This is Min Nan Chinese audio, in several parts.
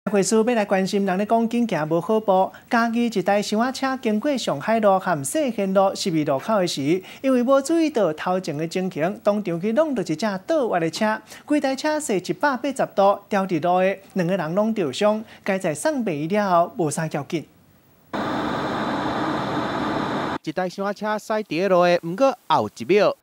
會師欲來關心，人咧講緊行無好步。嘉義一台小車經過上海路和世賢路十字路口的時，因為無注意到頭前的情形，當場去挵著一隻倒彎的車，規台車踅180度，牢佇路下，兩个人攏著傷，佳哉送病院了後無啥要緊。一台小車駛佇路下，毋過後一秒，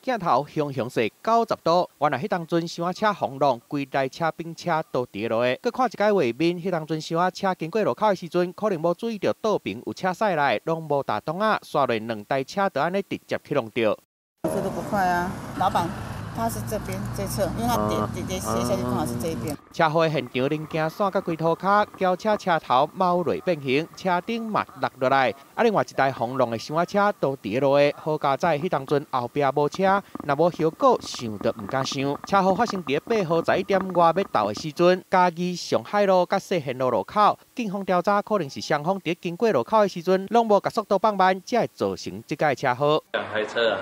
鏡頭雄雄踅90度，原來彼當陣小車轟撞，規台車邊車都佇路下。閣看一擺畫面，彼當陣小車經過路口的時陣，可能無注意著倒爿有車駛來，攏無踏擋仔，煞落兩台車就按呢直接去挵著。速度不快啊，老闆他是這邊這側，因為他跌跌跌斜下去剛好是這一邊。車禍的現場零件散甲規塗跤，轎車車頭貓落變形，車頂嘛落落來。啊，另外一台轟撞的小車都佇路下，好佳哉，彼當陣後壁無車，若無後果想都毋敢想。車禍發生佇8號11點外欲到的時陣，嘉義上海路佮世賢路路口，警方調查可能是雙方佇經過路口的時陣，攏無共速度放慢，才會造成這個車禍。兩台車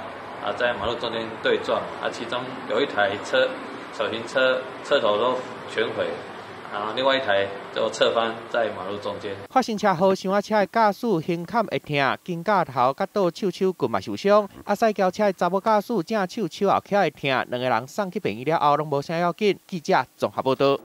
啊，在馬路中間對撞，啊，其中有一台車小型車車頭都全毀，啊，另外一台就側翻在馬路中間。發生車禍，小車的駕駛胸坎會疼，肩胛頭佮倒手手骨嘛受傷。啊，駛轎車的查某駕駛正手手後徛會疼，兩个人送去病院了後，攏無啥要緊。記者綜合報導。